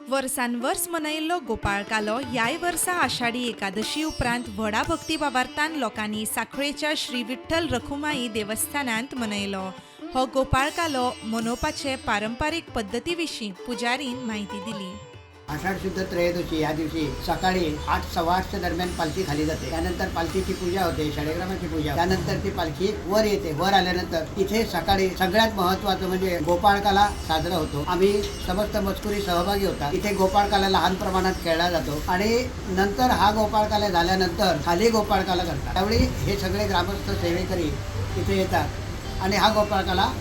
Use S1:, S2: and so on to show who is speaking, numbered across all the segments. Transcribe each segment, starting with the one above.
S1: वर्सान वर्स मनयल्लो गोपाळकालो ह्याय वर्सा आषाढी एकादशी उपरांत व्हडा भक्ती लोकांनी साखळेच्या श्री विठ्ठल रखुमाई देवस्थानांत मनयलो. हो गोपाळकालो मनोवपाचे पारंपारीक पद्दती विशीं पुजारीन म्हायती दिली.
S2: आषाढ शुद्ध त्रयोदशी या दिवशी सकाळी 8, 8:15च्या दरम्यान पालखी खाली जाते. त्यानंतर पालखीची पूजा होते, शाळेग्रामाची पूजा. त्यानंतर ती पालखी वर येते. वर आल्यानंतर इथे सकाळी सगळ्यात महत्त्वाचं म्हणजे गोपाळकाला साजरा होतो. आम्ही समस्त मजकुरी सहभागी होता. इथे गोपाळकाला लहान प्रमाणात खेळला जातो आणि नंतर हा गोपाळकाला झाल्यानंतर खाली गोपाळकाला करतात. त्यावेळी हे सगळे ग्रामस्थ सेवेकरी इथे येतात आणि हा गोपाळकाला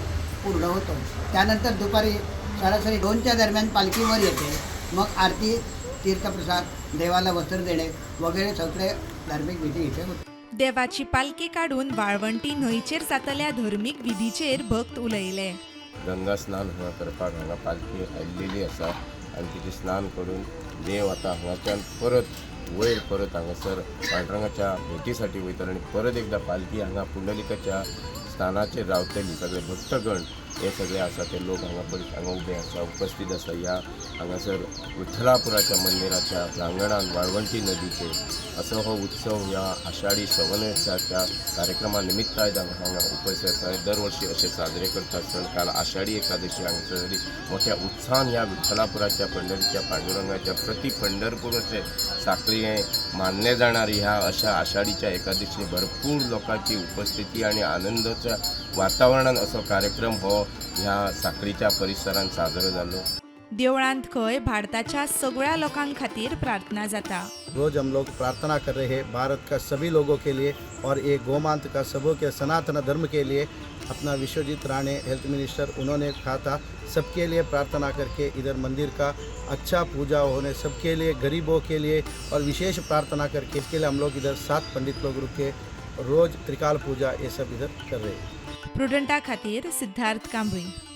S2: पूर्ण होतो. त्यानंतर दुपारी सरासरी 2च्या दरम्यान पालखी वर येते. मग आरती, तीर्थप्रसाद, देवाला वस्त्र देणे वगैरे सगळे धार्मिक विधी इथे होते.
S1: देवाची पालखी काडून वाळवंटी न्हंयचेर जातल्या धर्मीक विधीचेर भक्त उलयले.
S3: गंगा स्नान हांगा करपाक हांगा पालखी आयिल्ली आसा आनी तिचें स्नान करून देव आतां हांगाच्यान परत वयर परत हांगासर पांडुरंगाच्या भेटीसाठी वयतलो आनी परत एकदां पालखी हांगा पुंडलिकाच्या स्थानाचेर रावतली. सगळे भक्तगण हे सगळे आसा ते लोक हांगा पळय हांगा उबे आसा, उपस्थित आसा ह्या हांगासर विठ्ठलापुराच्या मंदिराच्या प्रांगणान वाळवंटी नदीचेर. असो हो उत्सव ह्या आषाढी श्रवणोत्सवाच्या कार्यक्रमा निमित्त आयज हांगा उपस्थित आसा. दरवर्षी अशे साजरे करतात सण. काल आषाढी एकादशी हांगासर जाली. मोठ्या उत्साहान ह्या विठ्ठलापुराच्या पंढरीच्या पांडुरंगाच्या प्रति पंढरपूर अशें साखळी हें मानले जाणारी ह्या अशा आषाढीच्या एकादशी भरपूर लोकांची उपस्थिती आणि आनंदाच्या वातावरणान असो कार्यक्रम हो ह्या साखळीच्या परिसरान साजरो जालो.
S1: देवळांत खंय भारताच्या सगळ्या लोकां खातीर प्रार्थना जाता.
S4: रोज हम लोग प्रार्थना कर रहे हैं भारत का सभी लोगों के लिए और ये गोमांत का सबों के सनातन धर्म के लिए. अपना विश्वजीत राणे हेल्थ मिनिस्टर, उन्होंने कहा था सबके लिए प्रार्थना करके इधर मंदिर का अच्छा पूजा होने, सबके लिए, गरीबों के लिए और विशेष प्रार्थना करके इसके लिए हम लोग इधर 7 पंडित लोग रुके, रोज त्रिकाल पूजा ये सब इधर कर रहे हैं.
S1: प्रुडंटा खातीर सिद्धार्थ कांबळी.